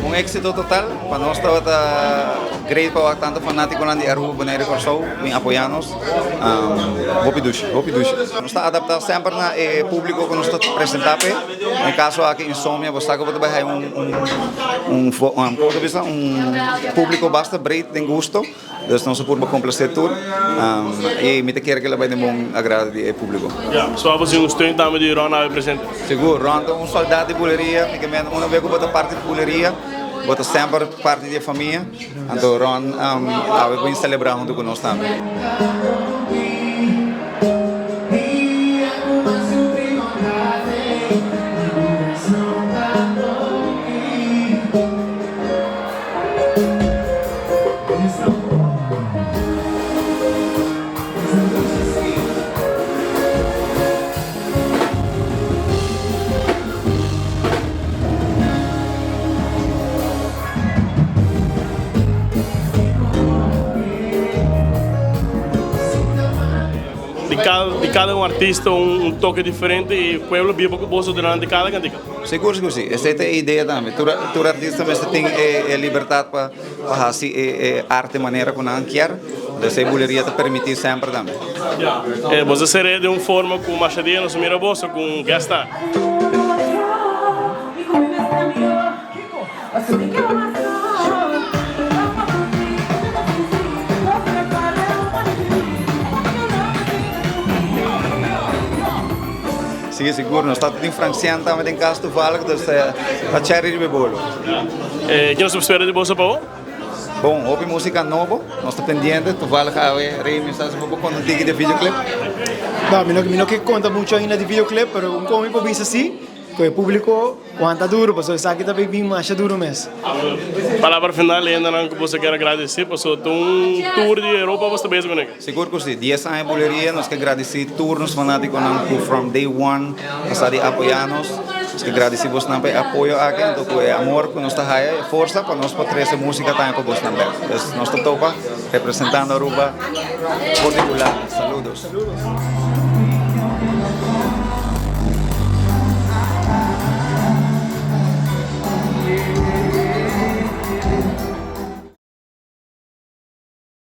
Un éxito total, pa nos tabata great pa wak tanto fanaticonan di Aruba, Bonaire y Kòrsou bin apoya nos. Hopi dushi, hopi dushi. Nos ta adapta semper na e publico cu nos ta presenta p'e. Den e caso aki Insomnia, bo sa cu bo ta bay haya un, un, un, como ta bisa, un publico basta breed den gusto. Dus nos a purba complacer tur y mi ta kere ke lo bay den bon agrado di e publico. Ya, so abo sin un steun tambe di Ron awe presente? Sigur, Ron ta un soldat di buleria, mi ke meen una bes ku bo ta parti di buleria, bo ta semper parti di e famia, anto Ron awe bin celebra hunto ku nos tambe. Di cada un artista un toke diferente y pueblo biba cu boso durante cada cantica. Sigur sigur si, esei ta e idea tambe. Tur tur artista mester tin e e libertat pa pa hasi e e arte manera ku nan kier. Entonces e buleria ta permití semper tambe. E boso ser'é den un forma ku masha dia nos mira boso ku un guest star. Sí, sigur. Nos tata tin Francian tambe den cas toevallig, dus ta cherry riba e bolo. Ke nos por spera di boso pa bo? Bon, hopi musica nobo. Nos ta pendiente. Toevallig awe Remy sa si bo por conta un tiki di e videoclip. No, mi no, mi no ke conta mucho ainda di videoclip, pero un con mi por bisa si, cu e publico wanta duro, pasobra esaki ta bay bin masha duro mes. Palabra final hendenan cu boso kier agradeci pasobra ta un tour di Europa boso ta bezig cu neke. Sigur cu si. Dies aña Buleria nos ke gradeci tur nos fanaticonan cu from day one a sa di apoya nos. Nos ke gradeci bosnan pa e apoyo aki anto cu e amor cu nos ta haya e forsa pa nos por trece musica tambe pa bosnan bek. Pues nos ta topa representando Aruba for di Hulanda. Saludos.